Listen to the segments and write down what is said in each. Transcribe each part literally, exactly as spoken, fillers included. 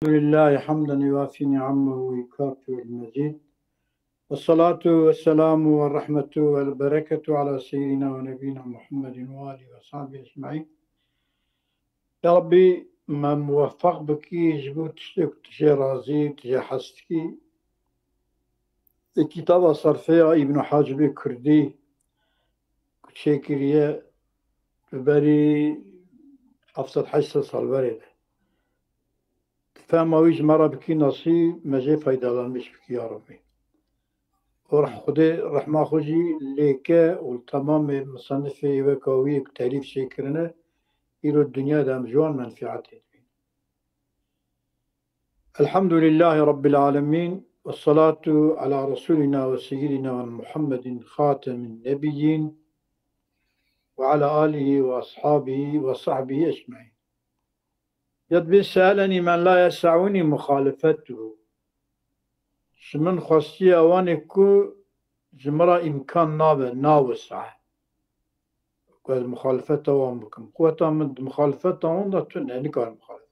الحمد لله حمدا يوافي نعمه ويكافئ المزيد. والصلاة والسلام والرحمة والبركة على سيدنا ونبينا محمد وآله وصحبه أجمعين. Ya Rabbî, me muweffeq bikî ji bo tiştê ku tu jê razî, tu jê hez dikî. Li kitaba Sarfeya Îbn Hacibê Kurdî ku çêkiriye, bi berî heft sed heşt sed sal berê de. Fehma wî ji me re bikî nasî, me jê feydalanmîş bikî ya Rabbî. Û reh-, Xwedê rehma xwe jî lê ke û li temamê misanifê weka wî yek telîf çêkirine, îro dinya de em ji wan menfîetê dibînin. الحمد لله رب العالمين، والصلاة على رسولنا وسيدنا محمد خاتم النبيين وعلى آله وأصحابه وصحبه أجمعين. Ya Rabbî, سألني من لا يسعني مخالفته. Ji min xwestiye ewanê ku ji min re îmkan nabe, nawisa. Ku ez muxalifeta wan bikim. Quweta min di muxalifeta wan de tune, nikarim muxalifet.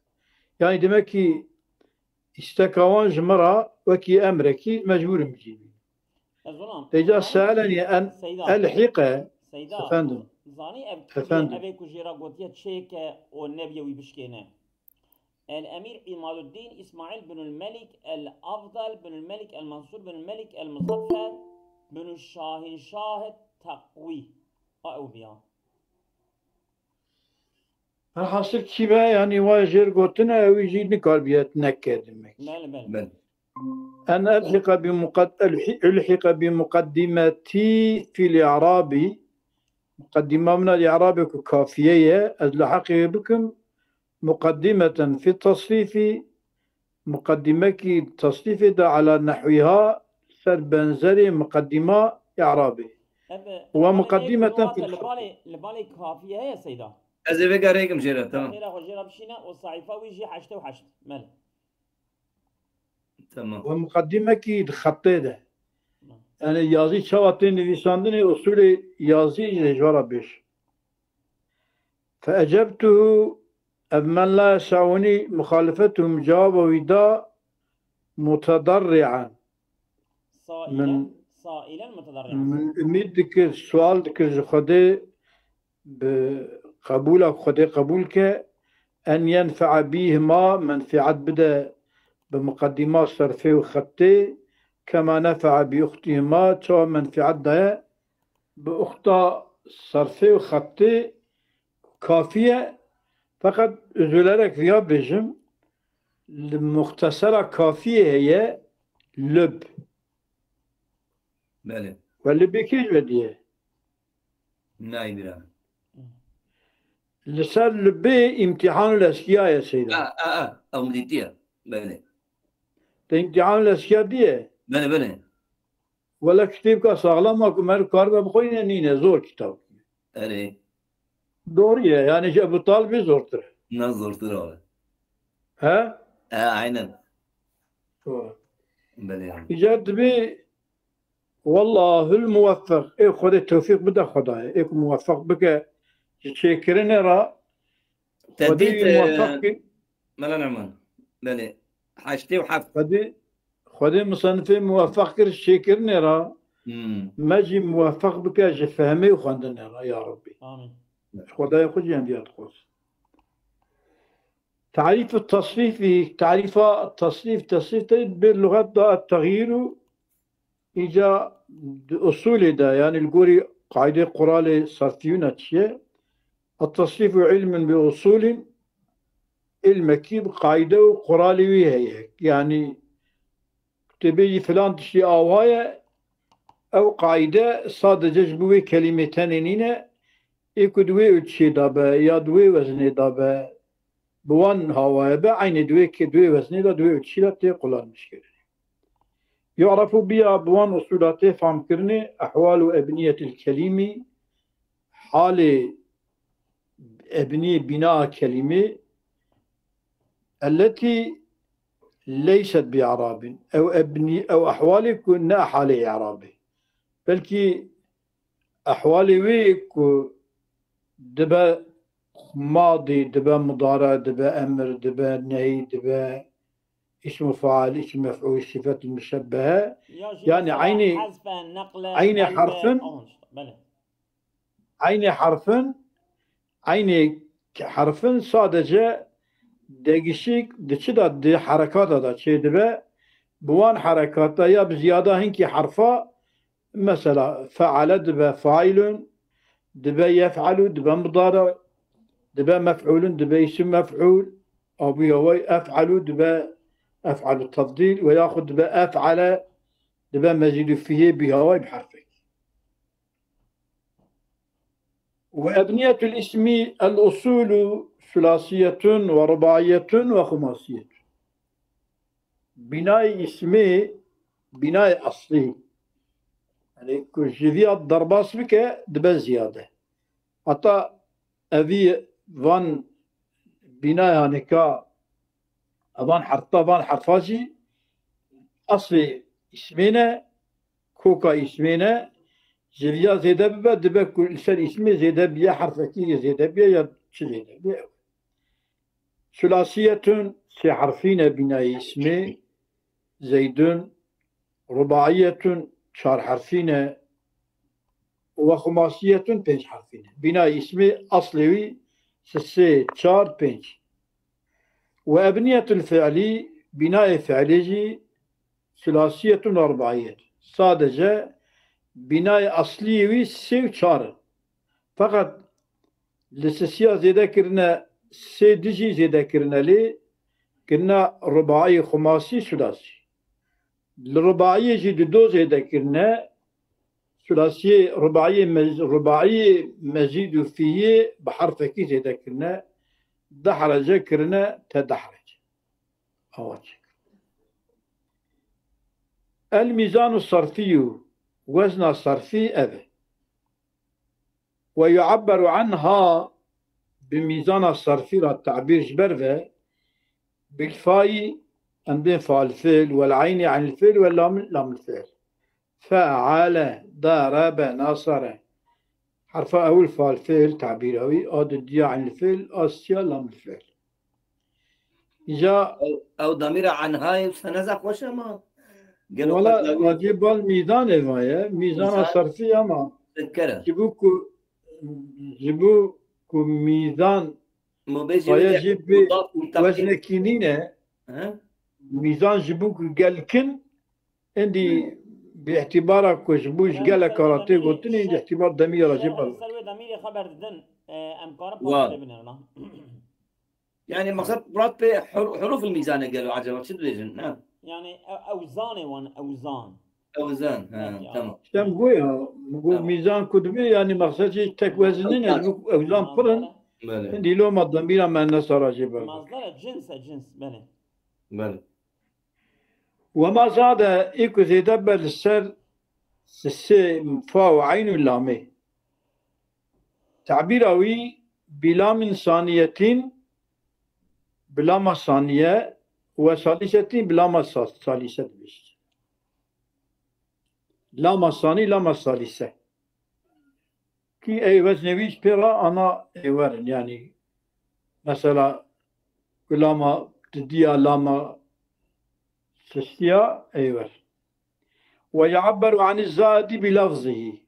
Yani demek ki îsteka wan ji min re wekî emrekî mecbûr im bicînim. Ez ona, Teyca yani, seeleni en Seyda, elhiqe. Seyda, Efendim. Zanî ev, Efendim. Ev ê ku jê re gotiye çêke û nebiye wî bişkêne. El Emîr Îmaduddin Îsmaîl bin el Melik el Afdal bin el Melik el Mansur bin el Melik el Muzaffer bin el Şahin Şah Teqwî. A ew biya. Her hasil kî be, yani wa jêr gotine, ew jî nikar biye neke demek. Bele, bele. Bele. En elhiqe bi muqad-, elhi-, elhiqe bi muqaddimeti fil i'rabi. Muqaddima min a li i'rabê ku kafiye ye, ez li heqê wê bikim. Muqaddimeten fi tasrîfî, muqaddimekî tasrîfê de ala nehwîha, ser benzerê muqaddima i'rabê. Ev, Ve yani muqaddimeten lügate fil li balê, li balê kafiye heye Seyda. Ez ê vê garê kim jê re, tamam. Xêra xwe jê re bişîne û sayfa wî jî heştê û heşt. Mel. Tamam. Ve muqaddimekî di xetê de. Tamam. Yani yazî çawa tê nivîsandinê, usulê yazî jê ji we re bêj. Feecebtuhu, ev men la yese'unî muxalifetuhum, cewaba wî da mutedarri'an. Sailen, Min, sailen mutedarri'an. Min umîd dikir, sual dikir ji Xwedê, bi qebûla ku Xwedê qebûl ke, en yenfe'a bîhima, menfîet bide bi muqeddîma serfê û xettê, kema nefe'a bi uxtîhima, çawa menfîet daye bi uxta serfê û xettê. Kafî ye, feqet üzülerek viya bêjim, li muxtesera kafiyê heye lib. Belê. We libê kê ji we diye? Nayê bira. Li ser libê îmtîhan û leskiya ye Seyda. A, a, a, ew min dîtiye. Belê. Te îmtîhan û leskiya diye? Belê, belê. Wele kitêbka saxlama ku mer karibe bixwîne nîne, zor kitab. Erê. Doğru ye, yani ji Ebu Talibê zortir e. Na zortir e. He? E, aynen. Doğru. Belê yani. Îcar dibê, wallahul muweffeq. Ê Xwedê tewfîq bide Xwedayê. Ê ku muweffeq bike, ji çêkirinê re Te Xwedê dît, wî muweffeq e, kir. Mela Numan. Belê. Heştê û heft. Xwedê, Xwedê misanifê muweffeq kir ji çêkirinê re. Hmm. Me jî muweffeq bike ji fehmê û xwendinê re, ya Rabbî. Amîn. Xwedayê xwe jî em diya dixwaz. Tarîf û tasrîfî, tarîfa tasrîf, tasrîf te bi luxet da et-texyîr û Îca di usulê de, yani li gorî qaydê quralê sarfiyûna çi ye? At-tasrîfu ilmun bi usulin, ilmekî bi qayde û quralê wî heye. Yani tu bêjî filan tiştî awa ye, ew qayde sadece ji bo wê kelîmê tenê nîne, ê ku di wê ölçiyê de be ya di wê weznê de be, bi wan hawayê be, eynê di wê ke-, di wê weznê de, di wê ölçiyê de tê qulanmişkirinê. Yu'refu biha, bi wan usûla tê famkirinê, ehwal û ebniyetil kelîmî, halê ebnî, bîna kelîmê, elletî leyset bi i'rabin. Ew ebnî, ew ehwalê ku ne halê i'rabê. Belkî ehwalê wê ku dibe madî, dibe mudare, dibe emir, dibe nehî, dibe ismu fail, ismu mef'ul, sifetul müşebbehe. Yani aynı, aynı harfin, aynı harfin, aynı harfin sadece değişik di çi da, di harekata da çê dibe. Bi wan harekata ya bi ziyada hinkî harfa, mesela feale dibe failun, dibe yef'alu, dibe mudara, dibe mef'ulun, dibe isim mef'ul, abu yaway ef'alu, dibe ef'alu tefdil ve yaxud dibe ef'ale, dibe mezidu fiyê bi haway bi harfek. Ve ebniyetul ismi el usulu sulasiyetun ve rubaiyetun ve humasiyetun. Binayê ismê, binayê eslî. Yani ku ji viya derbas bike, dibe ziyade. Heta evî van binayanê ka, van herta, van herfa jî eslê ismê ne, koka ismê ne, ji viya zêde bibe, dibe ku li ser ismê zêde biye, herfekî zêde biye ya çi zêde biye. Sulasiyetun sê herfî ne binayê ismê, zeydun, rubaiyetun çar herfî ne, ve xumasiyetun pênc herfî ne. Binayê ismê eslê wî sê, çar, pênc. Ve ebniyetul fi'lî, binayê fi'lê jî sulasiyetun ve rubaiyetun. Sadece binayê esliyê wî sê û çar in. Feqet li sisiya zêde kirine, sê dijî zêde kirine lê, kirine rubaî, xumasî, sulasî. Li rubaiyê jî di do zêde kirine, sulasiyê rubaiyê mez-, rubaiyê mezîd û fiyê bi herfekî zêde kirine, dehrece kirine te dehrece. Awa çêkir. El mîzanu sarfî û wezna sarfî ev e. Ve yu'abberu anha, bi mîzana sarfî ra tabîr ji ber ve, bil fayî, em bên fail fi'l, wel eynî eynil fi'l, wel lam, lamil fi'l. Fe'ale, darabe, nasare. Herfa ewil fail fi'l tabîra wî, a dudiya eynil fi'l, a siya lamil fi'l. Îca ew, ew damîra enhayê wisa ne zaf xweş e ama gelo Wala, qet dawî wacî bal mîzanê va ye. Mîzana mîzan sarfî ama zikere. Ji bo ku, ji bo ku mîzan Mubêjî wê jî bi mudaf û taqî- weznekî nîne. He? Mîzan ji bo ku gelkin, endî bi îtibara ku ji bo ji gelek kara tê gotinê, endî îtibar demîra jî bal. Ser wê demîrê xeber didin, e, em karin Wa. Parçe binêrin, ha. Yani maqsed Murat Bey hur-, huruf mîzane gelo acaba çi dibêjin? Ne? Yani ew, ewzanê wan, ewzan. Ewzan, ha, Evet, yani. Tamam. İşte bu ya, bu Tamam. mîzan ku dibe yani maqsed jî tek wezin nîne, Mîzan. Bu ewzan pir in. Belê. Hindî loma demîra me ne sara jê ber. Mazdara cins e, cins, belê. Belê. Wema zade ê ku zêde be li ser sisê fa û eyn û lamê. Tabîra wî bi lamin saniyetin, bi lama saniye, we salisetin, bi lama sa-, salise dibêjî. Lama sanî, lama salise. Kî ey weznê wî ji pê re ana êwer in. Yanî mesela ku lama didiya, lama sistiya êwer. Ve yu'abberu anî zaidi bi lafzihi.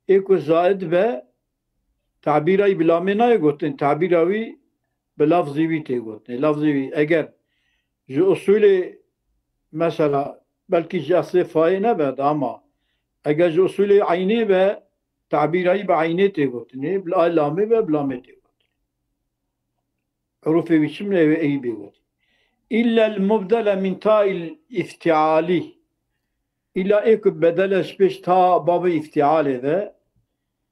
Ê ku zaid be, tabîra wî bi lamê nayê gotin, tabîra wî bi lafzî wî tê gotin. Lafzî wî eger ji usulê mesela belkî ji eslê fayê nebe de ama eger ji usulê eynê be, tabîra wî bi eynê tê gotinê, bi lamê be, bi lamê tê gotinê. Hurufê wî çi min ew ê bê got. Îllel mubdele min ta'il îftialî. Îlla ê ku bedele ji pêş ta babê îftialê de.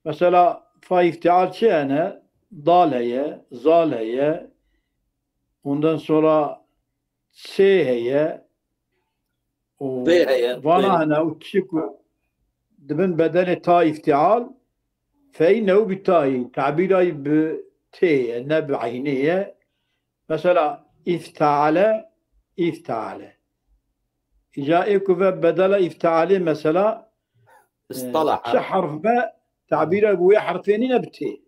Mesela fa îftial çi hene? Dal heye, zal heye. Ondan sonra sê heye. Û Bê heye, vana bê. Hene û çi ku dibin bedelê ta îftial, feynehu bi tayî, tabîra wî bi tê ye, ne bi eynê ye. Mesela îfteale, îfteale. Îca ê ku ve bedela îftealê mesela, e, Istalaha. Çi herf be, tabîra bi wê herfê nîne bi tê.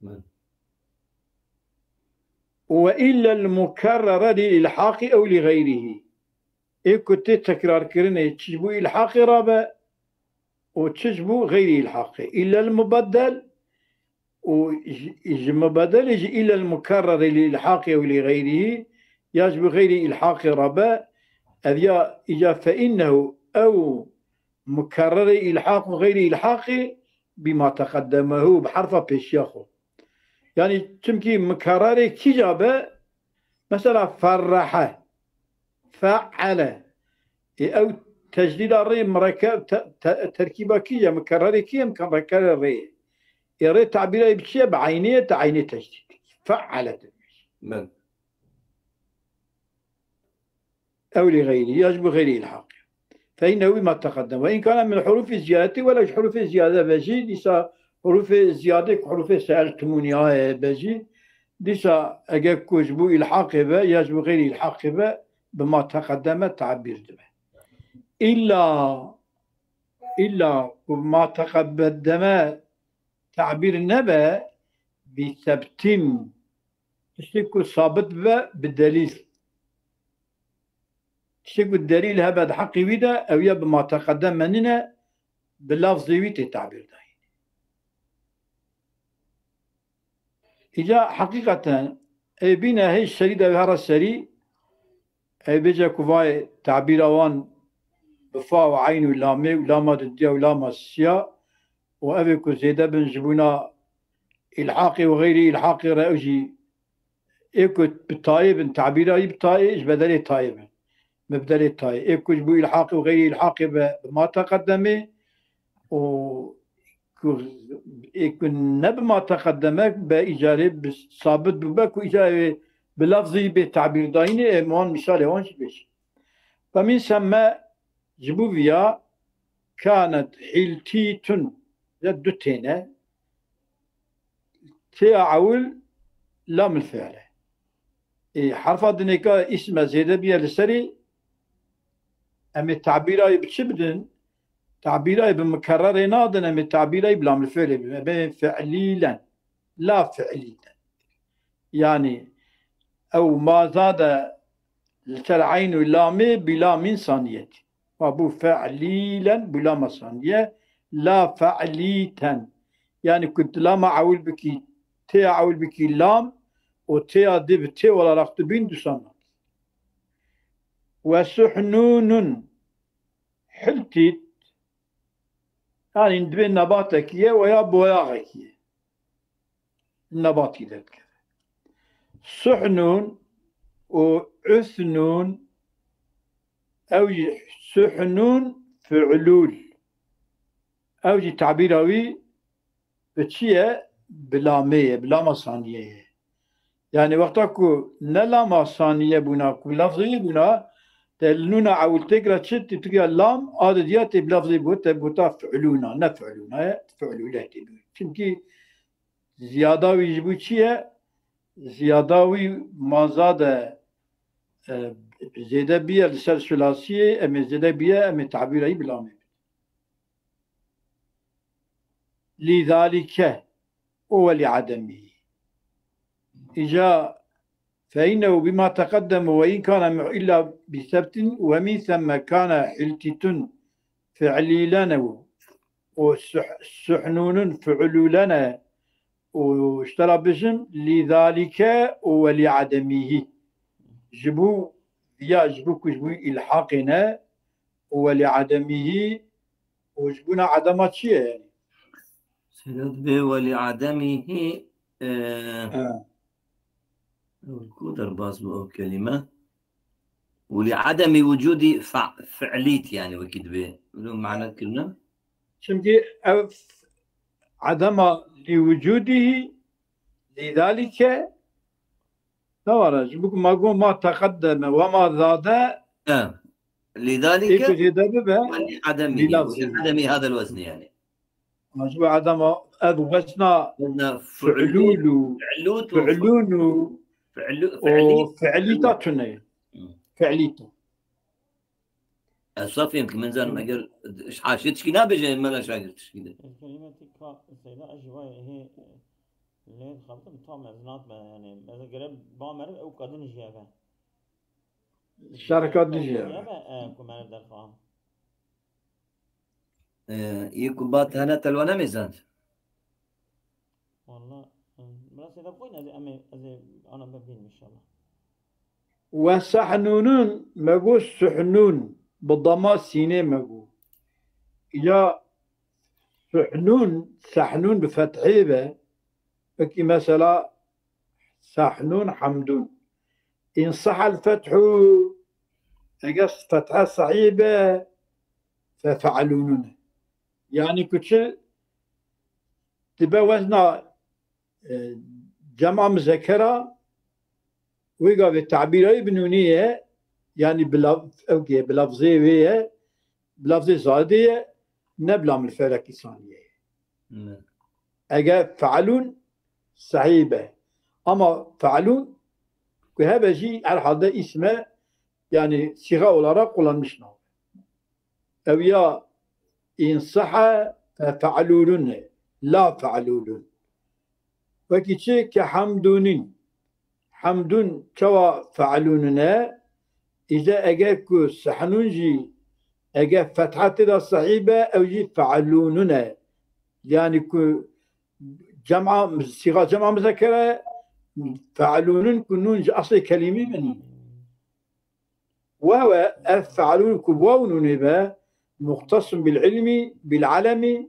Hı. Ve illel mukerrere lil ilhaqi ew li xeyrihî. Ê ku tê tekrarkirinê çi ji bo îlhaqê rabe û çi ji bo xeyrî îlhaqê. Îllel mubeddel û ji, ji mubeddelê jî îllel mukerrerê li îlhaqê ew li xeyrî ya ji bo xeyrî îlhaqê rabe. Ev ya îca fe innehu ew mukerrerê îlhaq û xeyrî îlhaqê bîma teqeddemehu bi herfa pêşiya xwe. Yanî çimkî mukerrerê kîja be, mesela ferrehe, fe'ele. Ê ew tecdîda rê mureke-, te-, te-, terkîba kî ye? Mukerrerê kî ye? Mukerrerê rê ye. Ê rê tabîra bi çi ye? Bi eynê ye, te eynê tecdîd dikî. Fe'ele dibêjî. Belê. Ew li xeyrî, ya ji bo xeyrî îlhaqê. Fe innehu bîma teqeddem. Ve in kana min hurufî ziyadetî, wela ji hurufê ziyade be jî, dîsa hurufê ziyade ku hurufê seeltumûnî ye be jî, dîsa eger ku ji bo îlhaqê be ya ji bo xeyrî îlhaqê be, bi ma teqeddeme tabîr dibe. Îlla, îlla ku bi ma teqeddeme tabîr nebe, bi sebtin, tiştê ku sabit bibe bi delîl. Tiştê ku delîl hebe di heqê wî de, ew ya bi ma teqedeme nîne, bi lafzê wî tê tabîr dayîn. Îca heqîqeten ê bîne hê ji serî de wê here serî, ê bêje ku vay tabîra wan bi fa û eyn û lamê û lama didiya û lama sisiya û ev ê ku zêde bin ji bona îlhaqê û xeyrî îlhaqê re ew jî ê ku bi tayê bin, tabîra wî bi tayê, ji bedelê tayê bin. Mibdelê tayê. Ê ku ji bo îlhaqê û xeyrî îlhaqê be, bi ma teqedemê û ku, ê ku ne bi ma teqedeme be îcarê bi sabit bibe ku îcarê bi lafzî bê tabîr dayînê, ê wan mîsalê wan jî bêjin. Ve min semme ji bo viya kanet hîltîtun, ya du têne, têya ewil lamil fiile. Ê, herfa dinêka îsme zêde biye li serî, em ê tabîra wî bi çi bidin? Tabîra wî bi mikerrerê nadin, em ê tabîra wî bi lamil fiilê bidin. Em ê fiilîlen, la fiilîten. Yanî ew ma zade li ser eyn û lamê bi lamîn saniyetî. Ma bû fe'lîlen, bû lama saniye, la fe'lîten. Yanî ku tu lama ewil bikî, têya ewil bikî lam û têya dê bi tê olarak tu bîn, dûsan nakî. Ve suhnûnun, hiltît, yanî divê nebatekî ye veya boyaxekî ye. Nebatî derdikeve. Suhnûn û usnûn, ew jî suhnûn fi'lûl. Ew jî tabîra wî bi çi ye? Bi lamê ye, bi lama saniye ye. Yanî wexta ku ne lama saniye bûna, ku lafzî bûna, te li nûna ewiltêk re çi tê, tu ya lam a didiya tê bi lafzî bû, te bûta fi'lûna, ne fi'lûna ye, fi'lûle tê bû. Çimkî ziyada wî ji bo çi ye? Ziyada wî ma zade, e, zêde biye li ser sulasiyê, em ê zêde biye, em ê tabîra wî bi lamê bidin. Lîzalîke û we lî edemî. Îca fe innehu bîma teqeddeme ve in kane mu-, îlla bi sebtin ve min semme kane hiltîtun fi'lîlene û suh-, suhnûnun fi'lûlene û ji te re bijim lîzalîke û we lî edemîhî. Ji bo, ya ji bo ku ji bo îlhaqê ne û we lî edemîhî û ji bona edema çi ye yanî? Sebeb bê welî edemîhî, e, He. Ku derbas bû ew kelîme? Welî edemî wicûdî fe-, fe'lît, yanî wekî dibê. Wilo mana kirine? Çimkî ev edema lî wicûdî, lîdalîke, ne were, ji bo ku ma got ma teqeddeme, we ma zade, E, lîdalîke ê ku zêde bibe, welî edemî, lî lafzî. Welî edemî hadel weznî yanî. Ma ji bo edema ev wezna Wezna fi'lûl û fi'lût û fi'lûn û fi'lû-, û fi'lît. Fi'lîta tune. Hı. Fi'lîta. Ez safiyem ki min zanim eger haşiye tişkî nabêje, mela şagir tişkî de. Kelimetî ka zêde ez ji wayê hê, Lê dixebitim tam ez natme, yani ez gere ba meriv ew kadin jî eve. Şerka dijî eve. Eve, e, ku meriv derxan. Ee, Yê ku ba te hene telwa nemêzand. Valla, e, biraz eda koyun ez, em, ez ana bebîn inşallah. Ve sehnûnun me got suhnûn, bi dama sînê me got. Ya suhnûn, sehnûn bi fethê be. Wekî mesela sehnûn, hemdûn. În sahel fethû, eger fethe sehîh be, fe fe'lûnûn e. Yani ku çi dibe wezna, e, cema muzekera, wê gavê tabîrayî bi nûnî ye, yani bi lav-, ew ki ye, bi lafzê wê ye, bi lafzê zadê ye, ne bi lamil felek îsaniye ye. Ne. Eger fe'lûn sehîh be. Ama fe'lûn ku hebe jî herhalde îsme, yani sîga olarak kullanmış nav. Ew ya în sehe fe fe'lûlûn e, la fe'lûlûn. Wekî çi ke hemdûnîn. Hemdûn çawa fe'lûnûn e? Îde eger ku sehnûn jî, eger fetha tê de sehîh be, ew jî fe'lûnûn e. Yani ku cema, sîga cema muzekere, fe'lûnûn ku nûn ji eslê kelîmî min. Wewe ev fe'lûn ku waw nûnê be, muxtasun bil ilmi, bil alemi,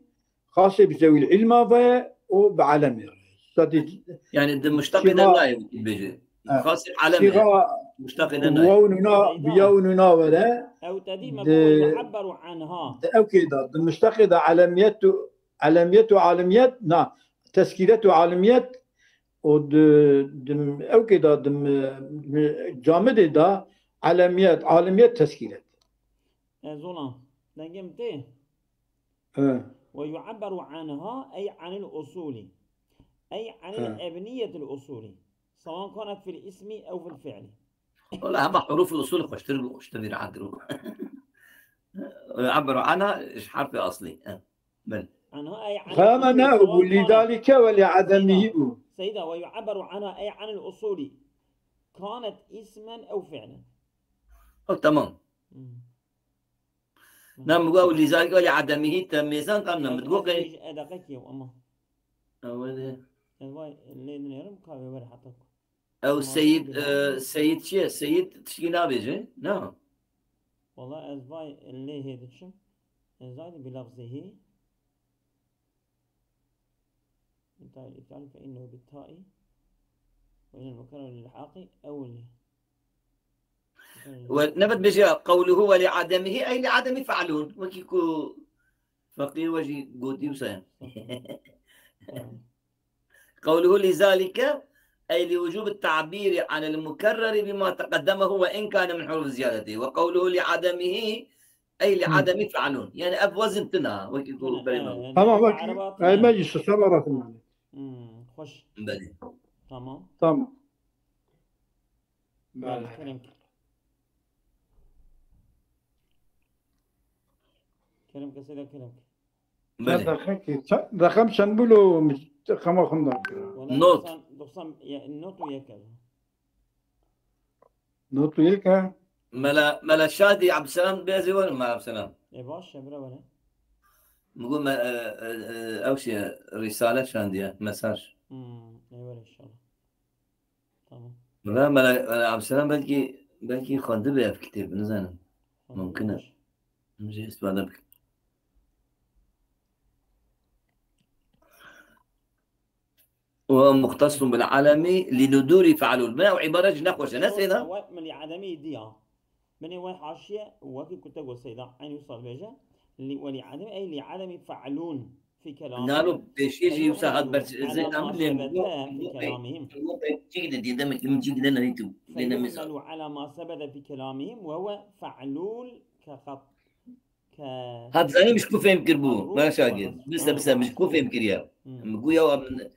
xasê bi zewîl ilma ve û bi alemê re. Sadece Yani di muştaqê de Sîga- nayê wekî bêje. Evet. Xasê alem e. Sîga Muştaqê de nayê. waw nûna, bi yaw nûna were, Ew tedî me Di- ku yu'ebberu anha. di ew kê de, di muştaqê de alemiyet û, alemiyet û alimiyet, na, teskîret û alimiyet û di, di ew kê de, di mi, mi, camidê de alemiyet, alimiyet teskîret. E, Zolan, dengê min tê? He. Ve yu'ebberu anha ey anil usuli. Ey anil He. ebniyetil usuli. Sawan kanet fil ismi ew fil fi'li. Wala hema huruf usul xweştir bû, xweştir bî, rahat bû. Eberu ana ji harfê aslî. He. Belê. Anha ey anil Xama usuli, ne sawan bû, lî kanet. dalîke welî edemî bû. Seyda, ve yu'ebberu anha ey anil usuli. Kanet ismen ew fi'len. O tamam. Hmm. Na, min got, ew lîzalîk welî edemî te mêzand, em ne, min got, Ez, ez, ez deqekî ew ama. Ew ê. Ez vay lê dinêrim ka wê were heta ku. Ew Seyîd, e, Seyîd çi ye? Seyîd tişkî nabêje? Na. Wala ez vay lê hê diçim. Ez zaydi bi lafzihî. Min tayî îftal fe innehu bi taî. Ve inel mukerrer lil haqî ewlî. Ve nebet bêje qewluhu ve li ademihî, ey li ademî fe'lûn. Wekî ku feqî we jî gotî wisa ye. Qewluhu lizalike, ey li wucûbi ta'bîrî anil mukerreri bima teqeddemehu ve in kâne min huruf ziyadetî. Ve qewluhu li ademihî, ey li Hı. ademî fe'lûn. Yani ev wezin tune, wekî ku Tune, berê e, me. yani Tamam, Araba wekî, tune. ey meclis, tamam, Rahman. Hmm, hoş. Belê. Tamam. Tamam. Belê, Belê. kerem. Kerem ke, Seyda, kerem ke. Belê. Rexekî, ça-, rexem çend bû lo, xema xunda. Wala Not. Doksan, doksan, ya, not û yek e. Not û yek e. Mela, Mela Şadî Abdüselam, bêzî werin Mela Abdüselam. E, baş e, bira were. Min got me, e, e, e, ew şey, risale şandiye, mesaj. Hmm, e, were inşallah. Tamam. Mela, Mela, Mela Abdüselam belkî, belkî xwendibe ev kitêb, nizanim. Tamam, Mümkün e. baş. Min jî îstifade bikim. Ve muxtasun bil alemi li nuduri fe'lûn. Me ew îbare jî nexweş e, ne Seyda? Wek min li ademî diya. Min ê wek haşiye, wekî ku te got Seyda, eynî wisa dibêje. Li, ve li ademî, ey li ademî fe'lûn fi kelamî. Nalo pêşiyê jî wisa hat ber Seyda min lê min got, min got, min got, cîk de diye demek ki min cîk de nehî tu. Lê ne mêsa. Fe'lûn ala ma sebete fi kelamihim ve huve fe'lûl ke xat. Ke- Hat zanî min ji ku fêm kiribû. Mela Şagir. Bise, bise, min ji ku fêm kiriye. Hmm. Min got ya min,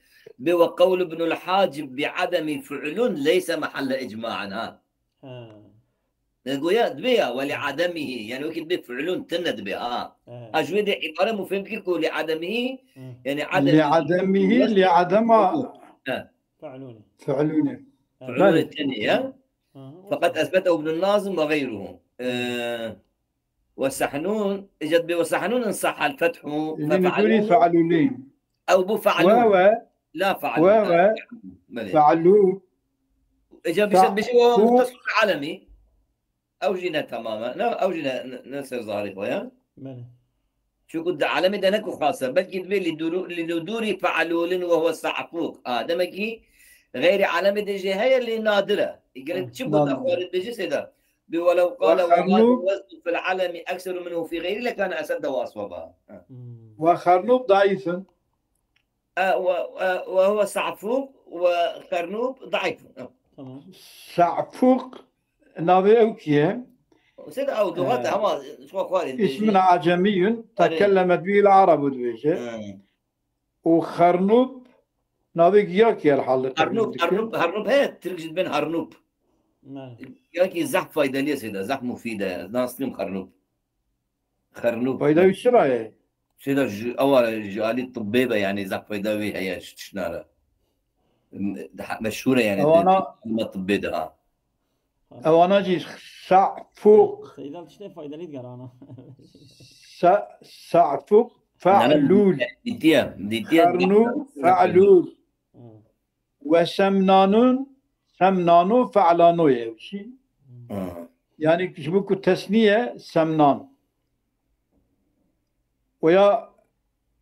bê ve qewl Ibnul Hacib bi ademî fi'lun leyse mahelle icma'an, ha. Ha. Ne goya dibe ya, ve li ademihî. Yani wekî dibe fi'lun tine dibe, ha. Evet. Ha, ji wê de îbare min fêm kir ku li ademihî, Hı. yani Li ademihî, li adema, He. Fe'lûne. Fe'lûne. Fe'lûne tenê ye. Hı hı, o Feqet zaman. Esbete Ibnun Nazim ve gayruhu. Ee, ve Sehnûn, îca dibê ve Sehnûn insahhal fethu, Lî fe nidûrî fe'lûn. Fe'lûlîn. Ew bû fe'lûn. Wewe. La fe'lûn. Wewe. Belê. Fe'lû. Îca bişe, Fe-, bişe wewe fu- muhtasûr alemî. Ew jî ne temam e. Ne, ew jî ne, ne, ne ser zarê xwe ye. Belê. Çunku di alemê de ne ku xas e. Belkî dibê li dûrû-, li nudûrî fe'lûlin ve huve sa'fûq. A, demek ki xeyrî alemê de jî heye lê nadir e. Î gerek Hı, çi bû nadir. Xwarin bêjî sêda. Bi welew Ve qale Xernûb. Weznu fil alemi ekseru minhu fî xeyrî lekane esedde wasfa ba. Hı. Hı. Ve Xernûb daîf in. E, ve, e, ve huve sa'fûq ve Xernûb daîf. Tamam. Sa'fûq navê ew kî ye? Sêda ew lugat e, Ee, hema ji xwe xwarê dibêjî. Ismun acemiyun, Erê. Tekellemet bihil Arabu dibêje. Hı. Û Xernûb navê giyakî herhalde Xernûb, qebûl dike. Xernûb, Xernûb heye, Tirk jî dibên Xernûb. Belê. Giyakî zehf faydelî ye sêda, zehf mufîd e. Ez nas dikim Xernûb. Xernûb. Fayda wî çi ra ye? Sêda ji, ewa ji alî tibbê ve, yanî zaf fayda wî heye ji tiştna re. Daha meşhûr e yanî di Ewana, ilma tibbê de ha. Ewana jî sa'fûq. Seyda tiştê faydelî digerana. Sa-, sa'fûq, Ne, ne, fe'lûl. Dîtiye, dîtiye, Xernû, dîtiye. Fe'lûl. Hı. Ve semnanun, semnanu fe'lanu ye ew jî. Hı. Yanî ji bo ku tesniye semnan. Ve ya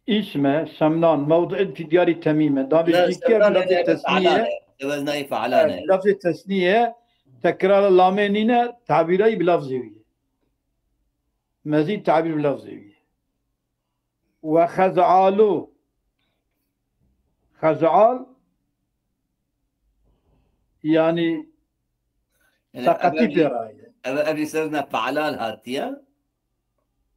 îsme semnan, mewdi'id fî diyarî temîme. Davê Ne, jî ke semnan lafê yani tesniye, fe'lan e. Ew ez nayê fe'lan e. Lafê tesniye, tekrara lamê nîne, tabîrayî bi lafzê wî ye. Mezîd tabîr bi lafzê wî ye. Ve xez'alu. Xez'al, yanî Yani, seqetî ev, pê raye. Ev, ev ser ne fe'lal hatiye?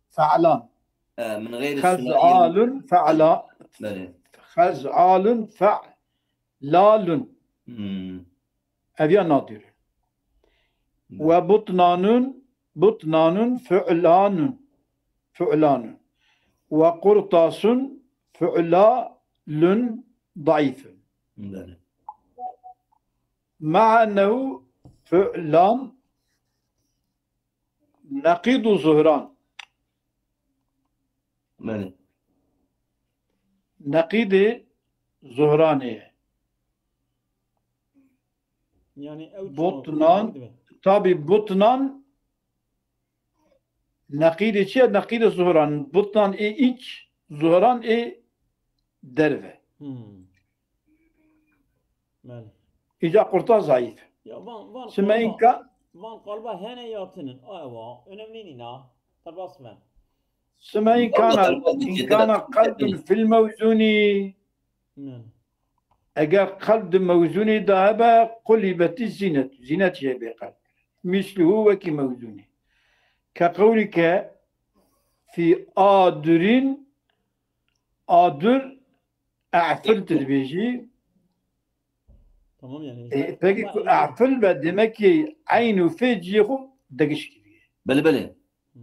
Fe'lan. E, min gayri Xez'alun fe'la-, Belê. Xez'alun fe'lalun. Hmm. Ev ya nadir. Belê. Ve butnanun, butnanun fu'lanun. Fu'lanun. Ve qurtasun fu'lalun daifun. Belê. Ma'a ennehu fu'lan neqidu zuhran. Belê. Neqidê zuhranê ye. Yani ew çi Butnan, dibe? Tabi butnan neqîdê çi ye? Neqîdê zuhran. Butnan ê îç, zuhran ê derve. Hmm. Belê. Îca qurta zayîf. Ya van, van Sime qalba, înka- van qalba hene ya tinin. Ewa, önemli nîna. Derbas me. Sime înkana, Vallahi derbas dike, înkana derbas dike. Qelbun fil mewzûnî. Hmm. Eger qelb di mewzûnê de hebe, qulîbetî zînet. Zînet jê bê qelb. Mîsluhu wekî mewzûnê. Ke qewlîke fî adurîn, adur, e'fil tu dibêjî. Tamam yani. E, peki ku e'fil be, demek ki eyn û fê cihê xwe degiş kiriye. Belê, belê. Hmm.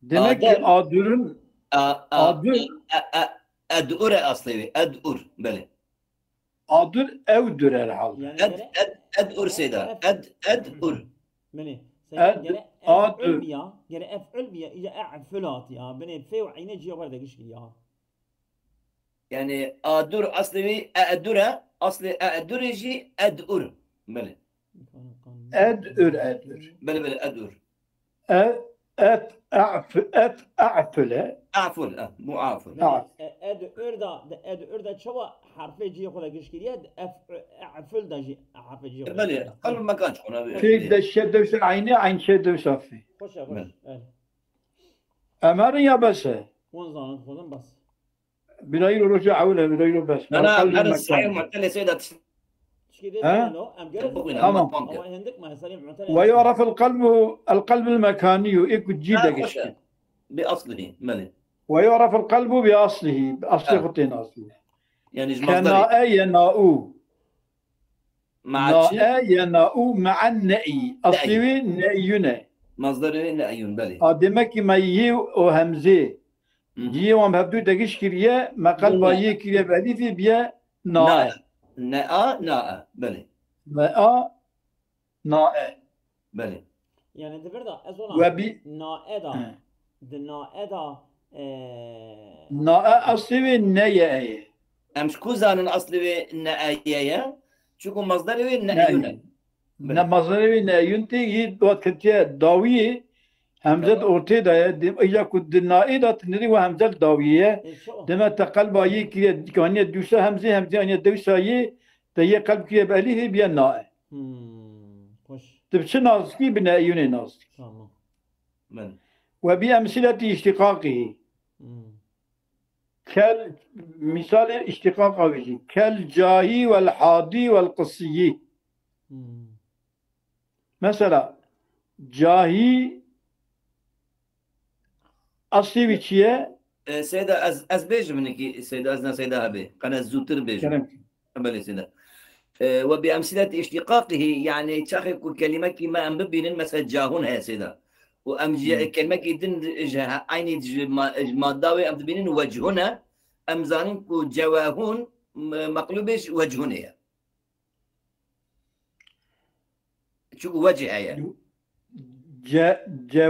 Demek ki Adem, adurun, a, a, adur. A, a, ed'ur e aslê wê. Ed'ur. Belê. Adur ew dur herhalde. Yani Ed, gere ed, ed'ur seyda. Ef-, Ed, ed'ur. Menê. Seyda Ed, gere ef'ul adur. Biya, gere ef'ul biya, îca e'ful hat ya. Benê fê û eyne ciya var da giş ya. Yani adur aslê wî e'dur e, aslê e'dur e jî ed'ur. Belê. Ed'ur, ed'ur. Belê, belê, ed'ur. E, et, e'f-, et, e'fule. E'ful, e, bu e'ful. E'f. E, ed'ur da, de, ed'ur da çawa harfê cihê xwe de giş kiriye, de ef-, e'ful da jî harfê cihê xwe de Belê, giş kiriye. Qelb mekan çona. Fêk de şedewse eyni, eyn şedewse fê. Xweş e, xweş. Belê. Evet. Emerin ya bes e? Wan zanin xwedin bes. Birayî roja ewil e, birayî ro bes. Na, na, Qelb her mekan. Sahih mu'tele seyda tişt- Tişkî dê He? Bixwîne, em gerek Tamam. Ama hindik me, serî mu'tele. Ve yu'ref el qelbu, el qelb el mekaniyu, ê ku cî Ha, de hoş giştî. E. Bi aslihi, belê. Ve yu'ref el qelbu bi aslihi, bi aslê Ha. xwe tên asli. Yani ji Ke masderê. Na'e ye na'u. Ma'a çi? Na'e ye na'u ma'en ne'i. Aslê Ne'i. Wê ne'yun e. Masderê ne'yun, belê. A demek ki me yê û hemzê. Hı hı. Cihê wan hevdû degiş kiriye, me qelba Hı. yê kiriye bi elîfê biye na'e. Na'e. Ne a, na e. Belê. Me a, na e. Belê. Yani di vir de ez We ona bi nae da. He. Di nae da. E, Na e eslê wê ne ye e ye. Em ji ku zanin eslê wê ne e ye ye? Çunku mazderê wê ne Ne yun e. ye. Ne mazderê wê ne yun tê yê wat ketiye dawiyê. Hemze di ortê de ye. Di- Îja ku di naê de tinirî we hemze li dawiyê ye. e, ço. Deme te qelba yê kiriye. Kaniye dûsa hemzê hemzê aniye dewsa yê. Te yê qelb kiriye bi elîfê biye na e. Hmm, hoş. Tu bi çi nazdikî bi ne yunê nazdikî. Tamam. Belê. Ve bi emsiletî îştiqaqî. Hmm. Kel misalê îştiqaqa wî jî. Kel cahî wel hadî wel qisiyî. Hmm. Mesela cahî eslê wî çi ye? E, Seyda ez, ez bêjim hinekî Seyda ez ne Seyda hebê. Qene zûtir bêjim. Kerem. Belê Seyda. E, we bi emsilet îştiqaqihî, yani çaxê ku kelimekî me em bibînin, mesela cahun heye Seyda. Û em ji Hmm. kelimekî din ji he- eynî ji, ma, ji madda wê em dibînin wechun e. Em zanin ku cewahun m- meqlûbê ji wechunê ye. Çunku wecih heye. Ce, ce,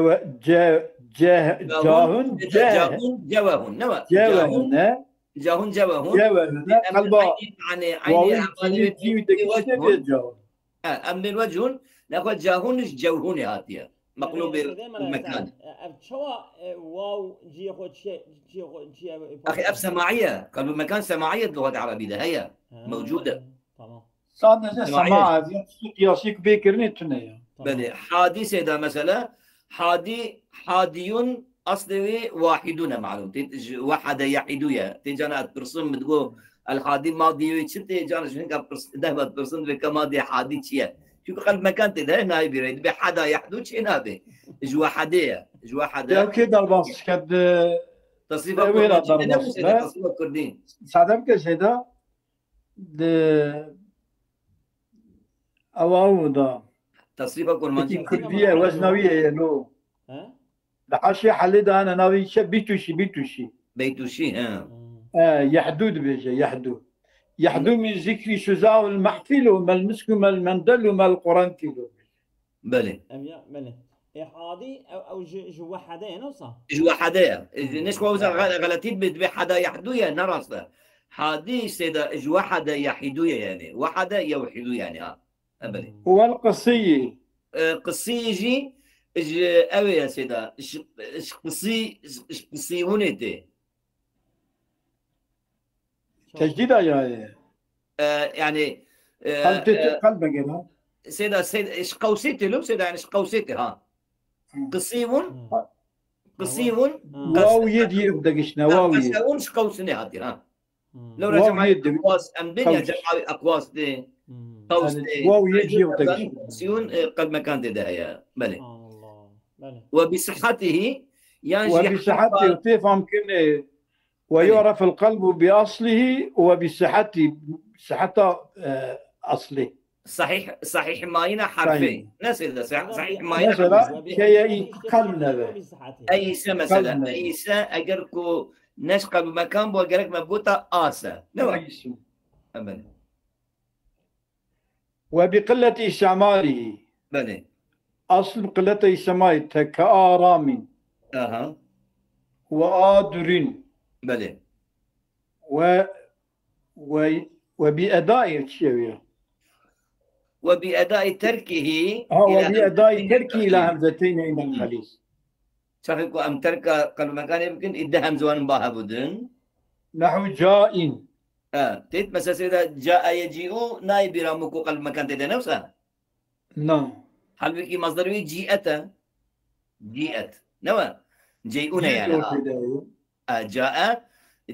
ce, ce, cahun, ce, Cahun, cewahun. Ne var? cewehun ne? Cahun, cewahun. Cewehun ne? Em Qelba eynî mane, eynî wawî emalî cî ve cî wî de wechun. kişte cahun. Ha, em bên wechun. Nexwe cahun ji cewhunê hatiye. Meqlûbê Yani, Seyda Mela, mekan. sen, e, ev çawa, e, waw cihê xwe çi, cihê xwe çi ev, e, Axi ev semaiye. Qelb mekan semaiye di luxet erebî de heye. Ha, mewcûd e. Tamam. Sadece Semaiye. sema, ev ya tiştê qiyasî ku bê kirinê tune ya. Tamam. Belê. Hadî Seyda mesela. Hadî, hadiyun aslê wê wahidun e malûm. Tê ji wehade yahidû ye. Tê cana ez pirsim min digo el hadî madî wê çi tê cana ji hinka pirs, deh bat pirsim divê ke madî hadî çi ye? Çunku qelb mekan tê de nayê bîrê. Dibê hada yahdu çê nabê. Ji wehadê ye. Ji wehade. Ya kê derbas diket di Tasrîfa Ew ê kurmancî ra ne derbas bû be. Seyda tasrîfa kurdî? Sade bike Seyda di ewa û da Tasrîfa kurmancî. Peki Kurdiye, weznawî ye no. He? Li haşiye helê de hene navê çi? Bîtuşî, Bîtuşî. Beytuşî, he. Hmm. E, Yehdû dibêje, Yehdû. Yehdû min zikrî şuzawil mehfîl û mel misk û mel mendel û mel qurenkîl û. Belê. Em ya, belê. E, hadî, ew, ew ji, ji wehade ye, ne wisa? Ji wehade ye. E, ji ne ji xwe wisa xel-, xeletî dibe, dibe hada yahdu ye, ne rast e. Hadî işte de ji wehade yahidû ye yani. Wehade yewhidû yani ha. E, belê. Wel qisiyî. E, qisî jî ji ew ê Seyda. Ji, ji qisî, ji qisî hûnê tê. Tecdîda ya ye. E, yani e, Qelb tê e, qelb gera. Seyda, Seyda, ji qewsê tê lo, Seyda yani ji qewsê tê ha. Hı. Qisî hûn, Ha. qisî hûn, Hmm. Waw yê diyê digişne, waw yê. Qesewun ji qewsinê hatî ha. Hmm. Lewra Waw cemaî yê de- Aqwas, em bên ya qews. cemaî Aqwas tê. Hmm. Qaws Yani, tê. waw yê diyê digişne. Qisî hûn e, qelb mekan tê de heye. Belê. Allah. Belê. Ve bi sihhatihi, yan Ve jî bi sihhatihi tê fam kirine. Ve Belê. yu'reful qelbu bi aslihi ve bi sihhati, sihhata e, asli. Sahih, sahih mayîna harfê. Sahih. Ne Seyda, sah-, Ama sahih bir- mayîna Mesela harfê. keye kalb nebe. Eyse mesela, Kalb nebe. eyse eger ku neş qelb mekan bu gerek me gota ase. Ne var? Eyse. Belê. Ve bi qilleti istimalihi. Belê. Asl qillete istimali te ke aramin. Aha. Ve adurin. Belê. Ve ve ve bi edai çiye ya. Ve bi edai terkihi Ha, ve ila bi edai hemzeteyni terki ila terkihi. hemzeteyni ila halis. Çaxê ku em terka qelb mekanê bikin, ê de hemziwanin ba hebûdin. Nehu cain. E, têt mesela Seyda cae yecî'u nayê bîra min ku qelb mekan tê de ne wisa? Na. Halbûkî masder wî ci'et e. Ci'et. Ne we? Cey'une Cî yani. ortê de ye. E, cae,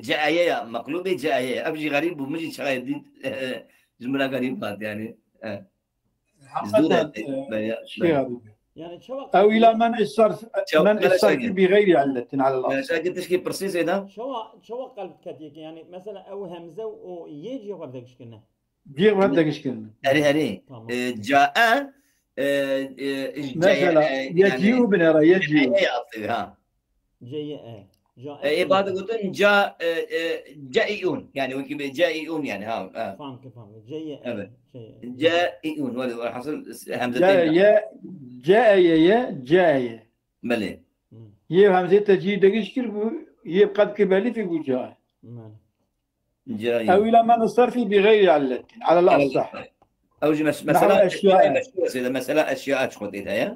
caeye ya. Meqlûbê caeye ya. Ev jî xerîb bû. Min jî çaxê dît. Ji min re xerîb hat yani. E. Hakikaten, Zû e, de, ya, şey ya. abi. Yani çawa Ew ila men istarf, Çaw- men Mela istarf Şakir. bi gayri illetin ala Allah. Şakir tişkî pirsî Seyda? Çawa, çawa qelb ketiye ki? Yani mesela ew hemze û yê cihê xwe vediş kirine. Cihê xwe vediş kirine. Erê, erê. Tamam. E, cae, e, e, Mesela, cae, e, yecî'u yani, binêre, yecî'u. cae yaptı ha. Ceye e. E, ê ba digotin ca, e, e, caiun. Yani wekî bê caiun yani, ha, ha. Fam ke fam. Ceye. Evet. Ceye. Caiun. Wele, wele hasıl hemze C, teyna. Y, C, E, Y, Y, C, E, Y. Belê. Hı. Yê hemzê te cî degiş kir bû, yê qed kir belîfî bû ca. Belê. Caiun. Ew ila men sarfî bi gayri illetin. Alel asah. Ew jî mes-, mesela eşya. Mesela eşya çi xwe tê heye?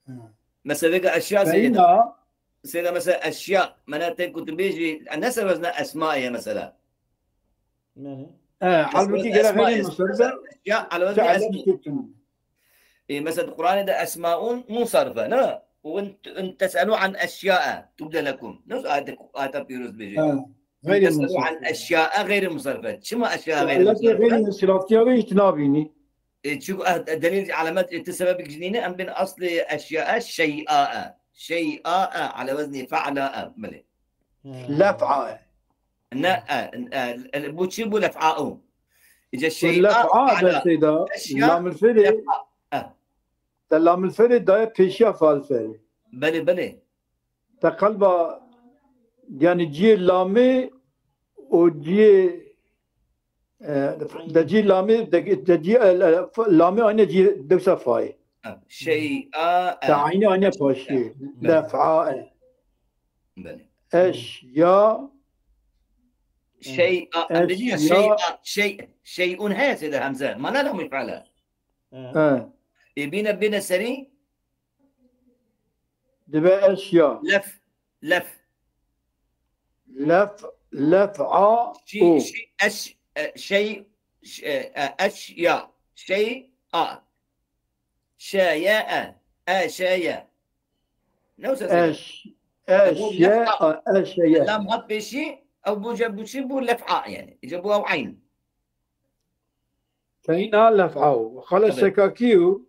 Hı. Mesela vêga eşya zêde. Feyna. Sêde mesela eşya, mena te ku tu bêjî, ne ser wezna esma ye mesela. Yani. E, halbuki gere xeyrî musarrife. Eşya, ala wezni esma. E, mesela Kur'anê de esmaun musarrife, ne? Ve in, in teselu an eşya'a tubde lekum. Nasıl ayet, ayeta pîroz bêjî? Ha, in teselu an eşya'a gayri musarrife. Çima eşya'a gayri musarrife? Gayri musarrife ve îtinabînî. E, çünkü, e, delîl, alamet, e, ti sebebek jinîne, em bin aslê eşya'a şeya'a. Şeya'a, ala weznî fe'la'a, belê. He. Lef'a. Ne, e, e, e, bu çi bu lef'a'u? Îca şey'a, lef'a ala, de şeyda, eşya, lamil feri, lef'a. E. Te lamil feri daye pêşiya fal feri. Belê, belê. Te qelba, yani ciyê lamê û ciyê, e, de ciyê lamê, de, de ciyê, e, e, lamê aynı ciyê dewsa fayê. Şey'a, e. Te aynı aynı paşî. Belê. Lef'a, e. Belê. Eşya. Şey'a, em de diyor, eşya. Şey'a, şey, şey'un heye sêde hemze. Mana la mif'ale. He. He. E, bine, bine serî. Dibe eşya. Lef, lef. Lef, lef'a, şi, u. Şi, eş, e, şey, ş-, e, e, eşya. Şey, a. Şeye, e. E, şeye. Ne olsa sêde? Eş, eşya, eşeye. Lam hat pêşî, ew bu ce, bu çi bu? Lef'a yani. Îca bu ew ayn. Feyna lef'ahu. Xala sekakî û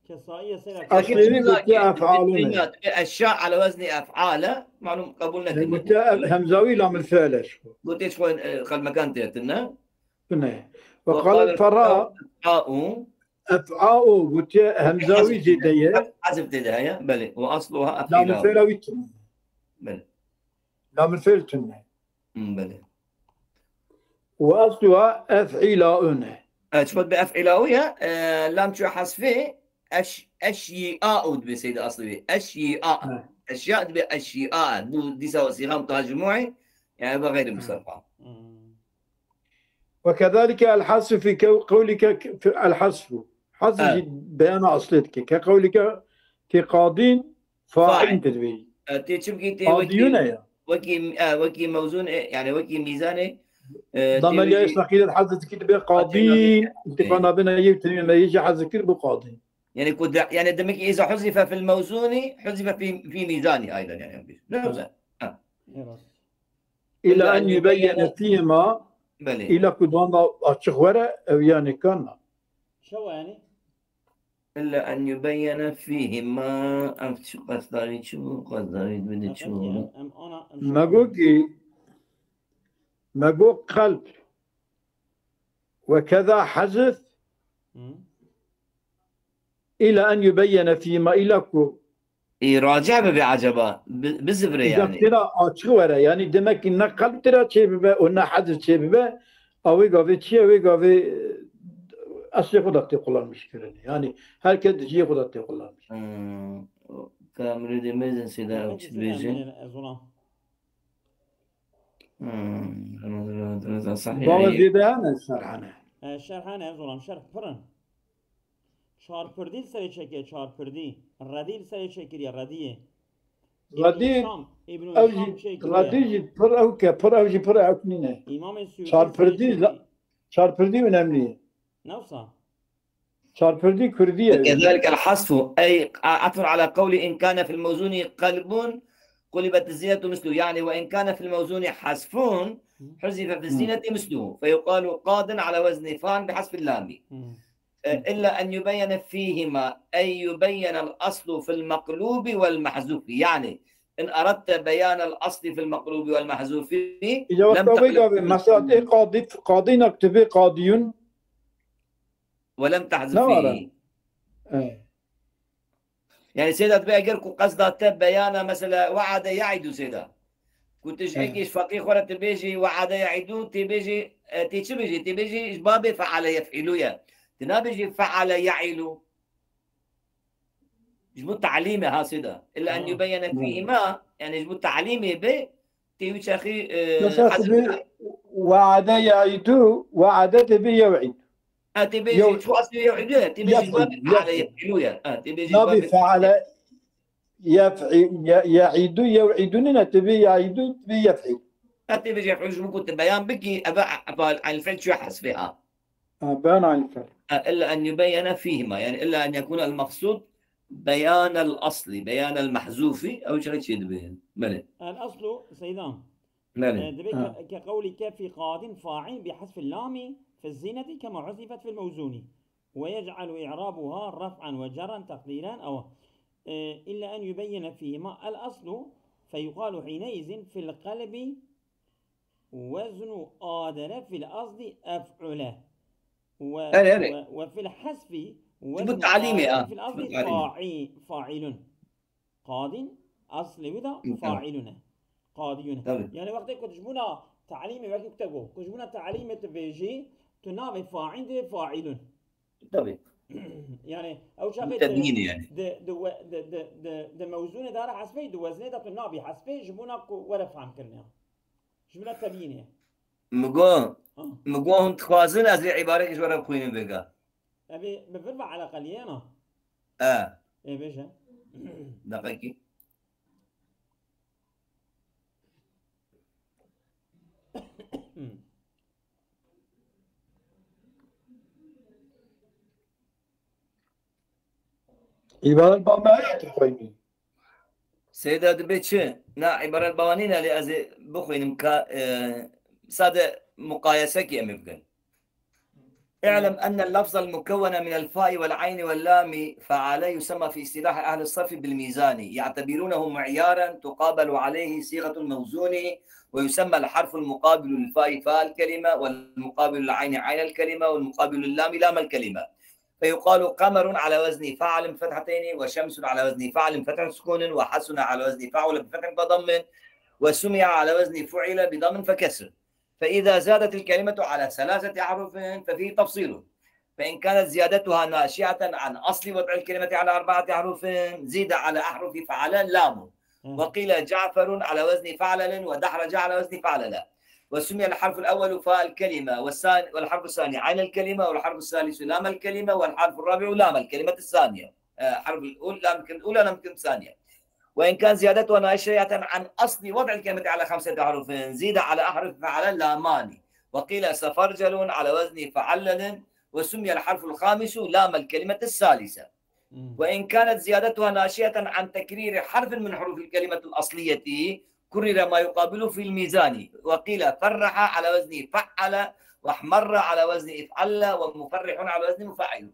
Kesaiye sera. Aslê wî gotiye ef'alûne. Eşya ala weznî ef'ale, malum qebûl nekirine. Gotiye hemzawî lamil fi'le şiko. Gotiye şiko, e, xelmekan têtin, ne? Tune. Ve qala Ferra ef'a'u. Ef'a'u gotiye hemzawî zêde ye. Hazif têde heye, belê. Ve asluha ef'ila'u. Lamil fi'la wî tune. Belê. Lamil fi'l tune. Hmm, belê. Ve asluha ef'ila'u ne. Evet, şubat bi ef'ila'u ya, e, lam çu hasfi, eş, eşyi'a'u dibe seyde aslı bi. Eşyi'a. Evet. Eşya dibe eşyi'a. Bu dîsa sîga mutahacimû'î, yani bu gayri musarfa. Hmm. Ve kezalike el hasfu fi kev-, kevlike fi-, el hasfu. Hasf jî beyana aslê dike. Ke kevlike fi qadîn Fa'in tedbî. E, tê çi bikî, tê wekî, qadiyune ya. Wekî, e, wekî mewzûn, e, yani wekî mîzanê, e, damelya tê wekî esnaqîlet hezir dikî dibe qadî, qadî, intiqa nabêne yê tenwîn me yê jî hezir kir bu qadî. Yani ku de, yani demek ki iza huzife fil mewzûni, huzife fi, fi mîzani aynen yani. Ne güzel. Ha. Evet. İlla en yubeyyene fîhima, belê. İlla ku danda açık were, ev yani kana. Şewa yani? Illa en yubeyyene fîhima, ev çi qesdarî çi bû? Qesdarî bidî çi bû? Me got ki, me got qelb. Ve keza hezf. Hı. Illa en yubeyyene fîhima, illa ku Ê, raci bibe acaba? Bi-, bizivire yani. Tira açık were. Yani demek ki ne kalp tira çê bibe, o ne hezf çê bibe, a wê gavê çi ye, wê gavê, e, eslê xwe da tê kullanmış kirin. Yani herkes di cihê xwe da tê kullanmış. Hmm. Kamilê de mezin seyda ew çi dibêje? Hmm. Bava zêde hene şerhane. E, şerhane, ez olam şerh pirin. Çarpirdî li serê çekê, çarpirdî. Redî li serê çekiriye, rediyê. Redî, Şam, Îbnul ew Şam jî, çekiriye. Redî jî pir ew ke, pir ew jî pir ew nîne. Îmamê Sûtî Çarpirdî, serê çekî. Çarpirdî önemli. Ne wisa? Çarpirdî kurdî ye. Kezalike el hasfu, ey atfun ala qewli in kana fil mewzuni qalbun, qulibet zinetu mislu. Yani ve in kana fil mewzuni hasfun, huzife fi zineti mislu. Fe yuqalu qadin ala wezni fan bi hasfil lami. E, illa en yubeyyene fîhima, ey yubeyyene el aslu fil meklubi vel mahzufi. Yani, in eradte beyan el asli fil meklubi vel mahzufi, lem teqlub. Mesela, ê qadî, qadî nektibê qadiyun. Ve lem tehzif fîhî. E. Yani sêda dibe eger ku qesda te beyana mesela we'ade ye'idu sêda. Ku tu ji Evet. ekê ji feqî xwe re tu bêjî we'ade ye'idu, tê bêjî, e, tê çi bêjî? Tê bêjî ji babê fe'ale yef'ilu ye. Tu nabêjî fe'ale ye'ilu. Ji bo ta'lîmê ha sêda. Illa en Ha. yubeyyene Evet. fîhîma, yani ji bo ta'lîmê be, tê wî çaxî, e, Mesela hazir tu bê bike. we'ade ye'idu, we'ade tê bê yew'id. Ha, tê bêjî Yew-, çi wextê yew idû ye, tê bêjî yef'il, babê fe'ale yef'il. yef'ilû ye. Ha, tê bêjî Nabê babê fe'ale yef'i-, ye-, ye'idû, yew'idû nîne, tê bê ye'idû, tê bê yef'il. Ha, tê bêjî yef'il ji bo ku tu beyan bikî, eve efal el fi'l çi hesbê ha. Ha, beyan el fi'l. Ha, illa en yubeyyene fîhima. Yani illa en yekûne el meqsûd beyan el asli, beyan el mehzûfi, ew çi çê dibê. Belê. الأصل سيدان. Belê. آه، دبي Ha. ك-، كقولك في قاض فاعل بحذف اللام في الزينة كما حذفت في الموزون، ويجعل إعرابها رفعا وجرا تقديرا أو، آه، إلا أن يبين فيهما الأصل، فيقال حينئذ في القلب وزن آدل في الأصل أفعل. و-، Erê, erê. و-، وفي الحذف Ji bo وزن talîmê, آدل ha. في Ji bo الأصل talîmê. فاعي-، فاعل. قاض، اصل ودا Hı, tamam. فاعلون. قاضيون. Tabii. Yani wextê ku ji bona talîmê wekî ku te got, ku ji bona talîmê tu bêjî, tu navê faîl dê faîlun. Tabii. Yani ew çaxê Bu tedmîn yani. Di, di, we-, di, di, di, di mewzûnê de re hesbê, di weznê de tu nabî hesbê, ji bona ku were fehm kirine. Ji bona tebînê. Min got, Ha. min got hûn dixwazin ez ê îbarekê ji we re bixwînim vêga. Ev ê bi vir ve eleqeliyê na? E. Ê bêje. Deqekî. Hmm. Îbaret ba me heye tu xwînî. Seyda dibe çi? Na, îbaret ba nîne, lê ez ê bixwînim ka, e, sade muqayesekî em ê bikin. اعلم أن اللفظ المكون من الفاء والعين واللام فعل يسمى في اصطلاح أهل الصرف بالميزان، يعتبرونه معيارا تقابل عليه صيغة الموزون، ويسمى الحرف المقابل للفاء فاء الكلمة، والمقابل للعين عين الكلمة، والمقابل للام لام الكلمة. فيقال قمر على وزن فعل بفتحتين، وشمس على وزن فعل بفتح سكون، وحسن على وزن فعل بفتح وضم، وسمع على وزن فعل بضم فكسر. فإذا زادت الكلمة على ثلاثة أحرف ففيه تفصيل. فإن كانت زيادتها ناشئة عن أصل وضع الكلمة على أربعة أحرف، زيد على أحرف فعل لام. مم. وقيل جعفر على وزن فعلل، ودحرج على وزن فعلل. وسمي الحرف الأول فاء الكلمة، والثاني، والحرف الثاني عين الكلمة، والحرف الثالث لام الكلمة، والحرف الرابع لام الكلمة الثانية. آه، حرف الأول، لام الكلمة الأولى، لام الكلمة الثانية. وإن كان زيادتها ناشئة عن أصل وضع الكلمة على خمسة أحرف، زيد على أحرف فعل لامان. وقيل سفرجل على وزن فعلل، وسمي الحرف الخامس لام الكلمة الثالثة. مم. وإن كانت زيادتها ناشئة عن تكرير حرف من حروف الكلمة الأصلية، كرر ما يقابله في الميزان، وقيل فرح على وزن فعل، واحمر على وزن افعل، ومفرح على وزن مفعل.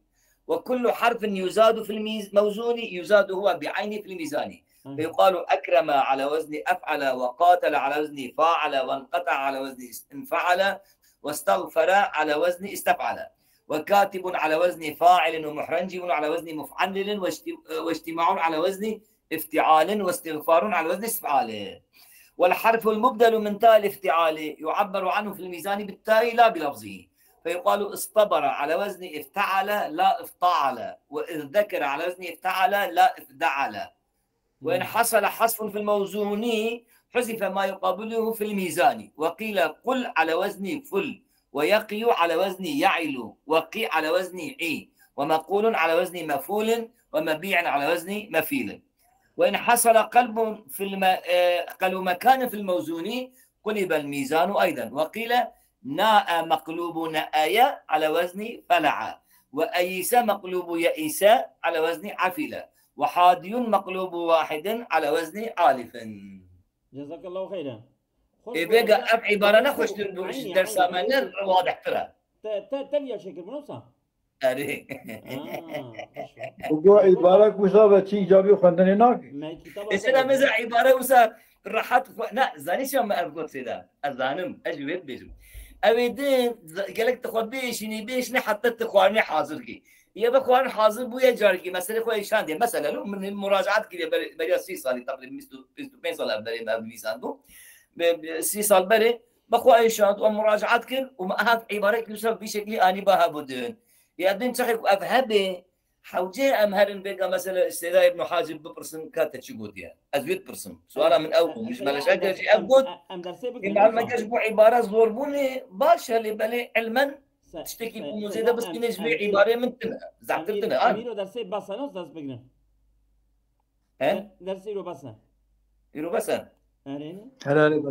وكل حرف يزاد في الميز-، الموزون يزاد هو بعينه في الميزان. مم. فيقال أكرم على وزن أفعل، وقاتل على وزن فاعل، وانقطع على وزن است-، انفعل، واستغفر على وزن استفعل. وكاتب على وزن فاعل، ومحرنجب على وزن مفعلل، واجت-، واجتماع على وزن افتعال، واستغفار على وزن استفعال. والحرف المبدل من تاء الافتعال يعبر عنه في الميزان بالتاء لا بلفظه، فيقال اصطبر على وزن افتعل لا افتعل، وإذ ذكر على وزن افتعل لا افدعل. وإن مم. حصل حذف في الموزون حذف ما يقابله في الميزان، وقيل قل على وزن فل، ويقي على وزن يعل، وقي على وزن عي، ومقول على وزن مفول، ومبيع على وزن مفيل. وإن حصل قلب في الم-، آه، قلب مكان في الموزون قلب الميزان أيضا، وقيل ناء مقلوب نأي على وزن فلع، وأيس مقلوب يئس على وزن عفل، وحادي مقلوب واحد على وزن عالف. جزاك الله خيرا. Ê vêga ev îbare ne xweştir bû, ji dersa me ne wadihtir e. Te, te, te viya çêkir, wisa? Erê. Ha, xweş be. Bu go îbare wisa ve çi îcabî xwendinê nake. Me kitaba Ê sera me za îbare wisa rehat xwe-, ne, zanî çi me ev got sêda. Ez zanim, ez ji wê dibêjim. Ew ê din, z-, gelek tu xwe bêşînî, bêşînî heta tu xwarinê hazir kî. Ya be xwarin hazir bûye carekî meselê xwe êşandiye. Mesela, min muracaat kiriye ber-, beriya sî salî, teqrîben bîst û, bîst û pênc sal ev berê me nivîsandibû. Be-, be-, sî sal berê, be xwe êşand û em muracaat kir û me ev îbarek nivîsa vî şeklî anî ba hebû din. Ya din çaxê ku ev hebe, hewce em herin vêga mesela Seyda Îbn Hacib bipirsin ka te çi gotiye. Ez wê dipirsim. Suala min ew bû. Min ji meleşeke jî ev got. Ê, malmeke ji bo îbare zorbûnê baş e, lê belê ilmen tiştekî ku min zêde bistîne ji vê îbarê min tune. Zehtir tune. An. Îro dersê bes e, nos dest bigrin. He? Dersê îro bes e. Îro bes e. Erê. Herhalde.